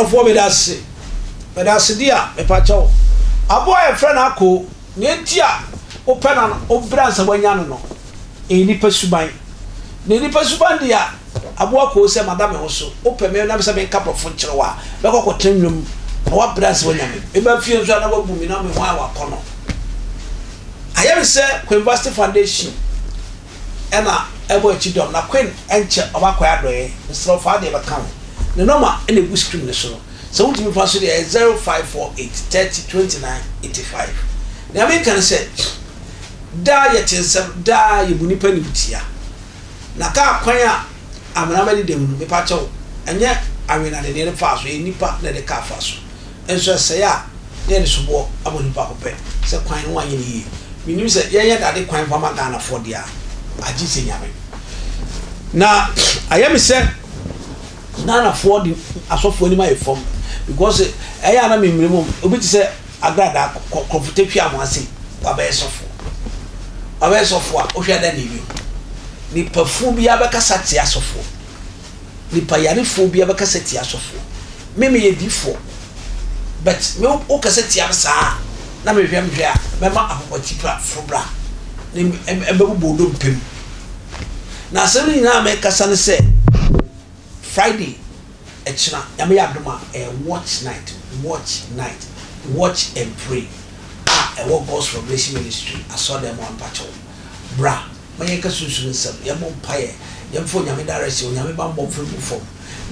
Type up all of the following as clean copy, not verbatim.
Ɔdɔfoɔ meda ase. Meda ase di a mepakyɛw. Aboa a yɛfrɛ no akoo, nea enti a wopɛ no no wobrɛ ansa woanya no no, ɛyɛ nipa suban. Na nipa suban deɛ a, aboa koo sɛ mada me ho so, wopɛ me na sɛ menka borɔfo nkyerɛ wo a, mɛkɔ akɔtena nwura mu na woabrɛ ansa woanya me. Meba fie nso a na woabu me na me ho ayɛ wo akɔnnɔ. Ayɛ me sɛ Queen Vasti Foundation ɛna ɛbɔ akyi dɔm na Queen ɛnkyɛ ɔbakɔɛ adɔeɛ mesrɛ wo fa wodeɛ bɛka ho ne nɔma ɛna ɛgu screen no so no sɛ wontumi fa so deɛ ɛyɛ 0548 30 29 85 nea meka ne sɛ daa yɛte nsɛm daa yɛbu nipa nimtia na kaa kwan a amena bɛdeda mu no mepa kyɛw ɛnyɛ awenade na yɛde faa so ɛyɛ nipa na ɛde kaa fa so nso ɛsɛe a na yɛde soboɔ abɔ nipa ko pɛ sɛ kwan no wanyɛ no yie. Menim sɛ yɛnyɛ dade kwan mfa ma Ghanafoɔ deɛ a, agye sɛ Nyame. Na ayɛ me sɛ Ghanafoɔ de asɔfoɔ anim ayɛ fam because ɛyɛ a na me mmerɛ mu obi te sɛ Agradaa Kɔfotahwi Amoase wabɛyɛ sɔfoɔ. Wabɛyɛ sɔfoɔ a wohwɛ ada ne bio. Nipa fuu biara bɛkasa tia sɔfoɔ. Nipa yarefoɔ biara bɛkasa tia sɔfoɔ. Me meyɛ difoɔ but me wo kasa tia me saa na me hwɛ me hwɛ a mɛma apɔpɔti pra foro bra ne ɛbɛbobɔ wo dompe mu. Na asɛm no nyinaa mekasa ne sɛ Friday ɛkyena Nyame yɛ adom a ɛyɛ watch night, watch night, watch and pray a ɛwɔ God's Revelation Ministry asɔrdan mu a mpakyɛw bra ma yɛnka sunsum nsɛm, yɛmmɔ mpaeɛ, yɛmfa Onyame direction, Onyame bammɔ mfa ngu fam.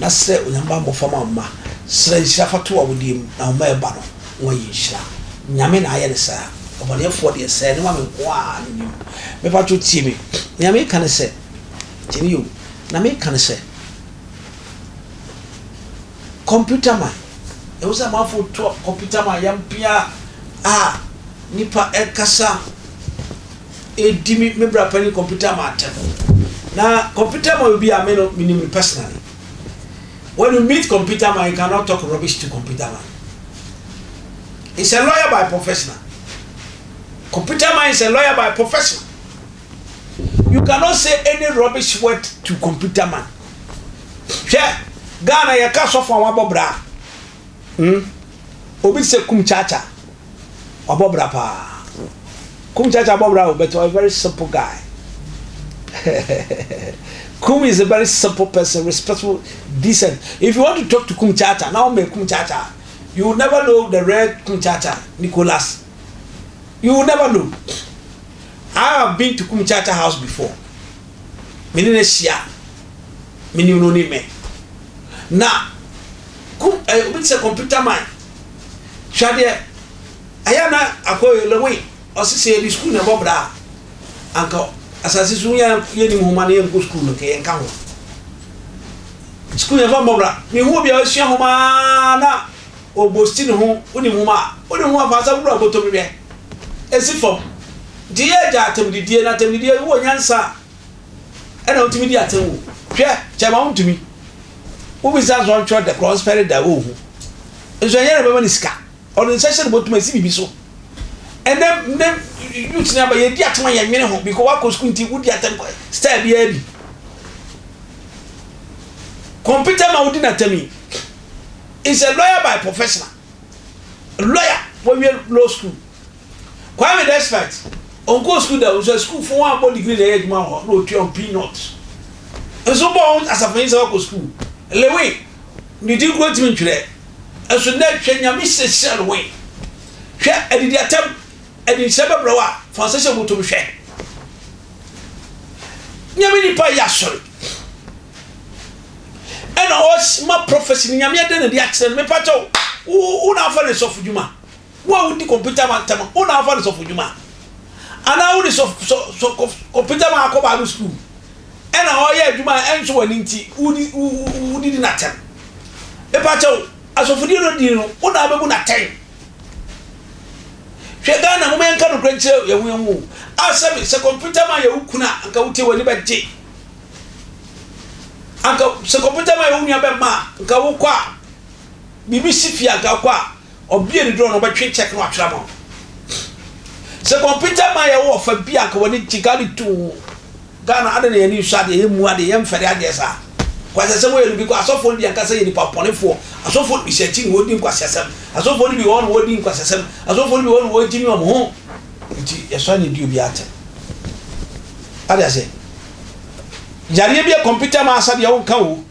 Na srɛ Onyame bammɔ fa ma wo mma. Srɛ nhyira fa to w'awodeɛ mu, na wo mma ɛba no, na wɔayɛ nhyira. Nyame na ayɛ no saa. Ɔbɔneɛfoɔ deɛ, sɛɛ ne ma me nko ara na nim. Mepakyɛw tie me. Nea meka ne sɛ, tie me yie o, na meka ne sɛ, computer man, ɛwɔ sɛ amanfoɔ to computer man yampia a nipa ɛkasa ɛdi me me bra panin computer man atɛm. Na computer man obi a me no menim no personally. When you meet computer man, you cannot talk rubbish to computer man. He's a lawyer by professional. Computer man is a lawyer by profession. You cannot say any rubbish word to computer man. Hwɛ, Ghana yɛka sɔfo a wabɔ bra. Hmm? Obi te sɛ Kum Chacha. Wabɔ bra paa. Kum Chacha abɔ bra o, but ɔyɛ very simple guy. Kum is a very simple person, respectful, decent. If you want to talk to Kum Chacha, now me Kum Chacha, you will never know the real Kum Chacha, Nicholas. You will never know. I have been to Kum Chacha house before. Me ne no ahyia. Me ne no ne me. Na kum eh, obi te sɛ computer man. Hwɛ adeɛ. Ɛyɛ na akɔ lewe ɔse sɛ yɛde sukuu na ɛbɔ bra a anka asase so yɛn yɛnim nhoma no yɛnkɔ sukuu no nka yɛnka ho. Sukuu yɛmfa mmɔ bra. Mehu obi a wasua nhoma na ɔbosti ne ho wonim nhoma a wonim nhoma fa nsa wura bɔtɔ mu hwɛ ɛsi fam. Nti yɛ agya atɛmdidie na atɛmdidie wowɔ nyansa a ɛna wotumi di atɛm o. Hwɛ kyɛma wontumi. Wobisa nso ɔntwerɛ da korɔ ɔnspɛre da ɔnhu. Nso ɛnyɛ na bɛma ne sika. Ɔde nsa hyɛ ne bɔtɔ mu asi biribi so. Ɛnɛ nnɛ youth ni aba yɛdi atɛm a yɛnwene ho because wakɔ sukuu nti wodi atɛm style biara bi. Computer ma wodi n'atɛm yi is a lawyer by professional. Lawyer wawie law school. Kwame Despite ɔnkɔɔ sukuu da nso asukuufo wɔn abɔ degree na ɛyɛ adwuma wɔ hɔ na otua wɔn peanut. Nso bɔ wɔn asafanyin sɛ wakɔ sukuu. Lewin ne din kura ntumi ntwerɛ. Nso nnɛ hwɛ Nyame hyehyɛ Lewin. Hwɛ adidi atɛm ɛde nhyira bɛbrɛ wo a fa nsa hyɛ bɔtɔ mu hwɛ. Nyame nipa yɛ asɔre. Ɛna ɔma prophecy no Nyame ɛdɛn na ɛde akyerɛ no mepa kyɛw wo wo na afa ne sɔfo dwuma. Wo a wodi kɔmputa ma ntɛm, wo na afa no sɔfo dwuma? Anaa wode sɔ sɔ sɔ kɔmputa ma akɔ Bible sukuu ɛna ɔyɛ adwuma a ɛnso w'ani nti wodi wodidi n'atɛm? Mepa kyɛw, asɔfodie no di no, wo na abɛbu n'atɛn. Hwɛ Ghana, moma yɛnka nokorɛ nkyerɛ yɛn ho yɛn ho. A sɛbe sɛ kɔmputa ma yɛ wo kunu a, anka wotie w'ani bɛgye. Anka sɛ kɔmputa ma yɛ wo nua bɛma a, anka wokɔ a, biribi si fie anka wokɔ a, Ɔbue ne drawer no ɔbɛtwe check no atwerɛ ama wo. Sɛ kɔmputa ma yɛ wɔ fa bi a nka w'ani gye ka de tu wo. Ghana adɛn na yɛn ani nsɔ adeɛ, yɛmmu adeɛ, yɛmfɛre adeɛ saa. Nkwaseasɛm wɔyɛ no bi kɔ asɔfoɔ no bi ankasa yɛ nipa bɔnefoɔ. Asɔfoɔ no bi hyɛ akyi na wɔdi nkwaseasɛm. Asɔfoɔ no bi wɔ hɔ na wɔdi nkwaseasɛm. Asɔfoɔ no bi wɔ hɔ na wɔgyimi wɔn ho. Nti yɛsɔre na yɛdi obi atɛm. Ade aseɛ. Yareɛ bi a kɔmputa ma asa deɛ wonka o.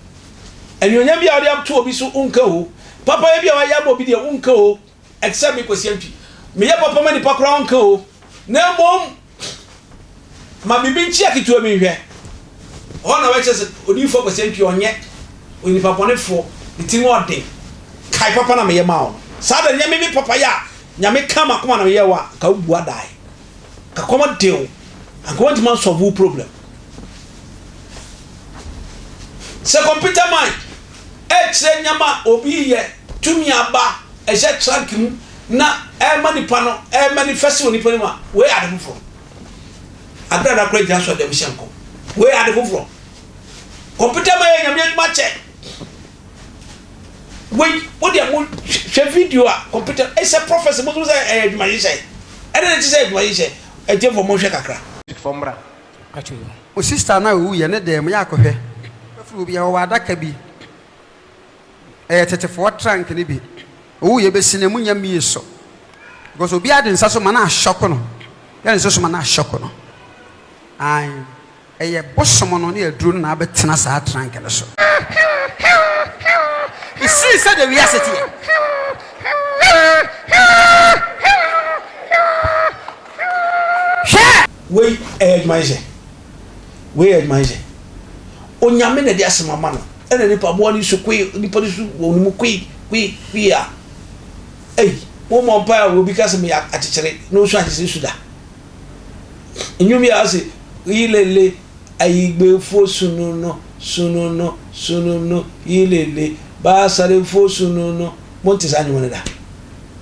Anuonyam bi a wɔde ato obi so wonka o. Papayɛ bi a wɔayɛ ama obi deɛ wonka o. Ɛte sɛ me Kwasi Antwi. Meyɛ papa ma nipa koraa wonka o. Na mmom ma biribi nkyea ketewa bi nhwɛ. Hɔ na wɔbɛkyerɛ sɛ odiyifoɔ Kwasi Antwi ɔnyɛ onipa bɔnefoɔ, ne tirim ɔden. Kae papa na meyɛ maa wo no. Saa da no nyɛ me me papayɛ a Nyame kaa m'akoma na meyɛɛ wo a, anka wobua dae. Anka kɔm de wo. Anka woantumi ansɔlve wo problem. Sɛ computer man ɛrekyerɛ nneɛma a obi reyɛ, tumi aba, ɛhyɛ trunk mu na ɛrema nipa no ɛremanifest wɔ nipa no mu a, wei yɛ ade foforɔ. Agrada koraa gyina so dɛm hyɛ nkɔm. Wei yɛ ade foforɔ. Computer man yɛ nyame adwuma kyɛ. Wei, wo deɛ mo hwɛ video a computer ɛsɛ prophecy mo sɛ ɛyɛ adwuma hyehyɛ. Ɛne ne te sɛ adwuma hyehyɛ. Ɛtiɛfoɔ mo nhwɛ kakra. Fɔ mmra. Mo sister no a owuiɛ ne dɛɛ mo yɛ akɔhwɛ firi obi hɔ ɔwɔ adaka bi ɛyɛ tetefoɔ trunk no bi owuiɛ bɛsi no emu nya mie so because obiara de nsa so ma no ashock no yɛ ne nsa so ma no ashock no ae ɛyɛ bosom no ne aduro no na abɛtena saa trunk no so. Ɛsii sɛdeɛ wiase teɛ. Hwɛ! Wei ɛyɛ adwuma nhyehyɛ. Wei yɛ adwuma nhyehyɛ. Onyame na ɛde asɛm ama no. Ɛna nipa aboa no su kui, nipa no su wɔ ne mu kui, kui, kui a. Ei, wo mmɔ mpae a obi ka sɛ meyɛ akyekyere na osu akyekyere su da. Nnwom yi a ɔse, yilele, ayigbefoɔ sunu no, sunu no, sunu no, yilele, baasarefoɔ sunu no. Monte saa nnwom no da?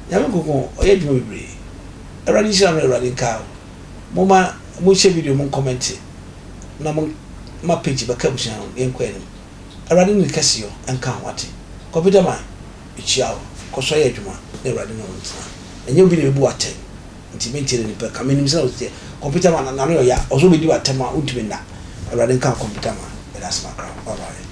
Nyame nkonkon ɔyɛ adwuma bebree. Awurade nhyira mo na Awurade nkaa wo. Momma mo nhyɛ video mo nkɔmɛnte na mo ma page bɛka abusua no ho na yɛnkɔ anim. Awurade ne ne kɛseyɔ nka ho wate. Computer man mekyia wo kɔ so yɛ adwuma na Awurade ne wo ntena. Ɛnyɛ obi na ɛbɛbu wo atɛn nti mentie deɛ nipa ka menim sɛdeɛ woteɛ. Computer man n'ano yɛ ɔya ɔsɛ ɔbɛdi wo atɛm a wontumi nna. Awurade nka wo computer man. Meda ase makra wo bye bye.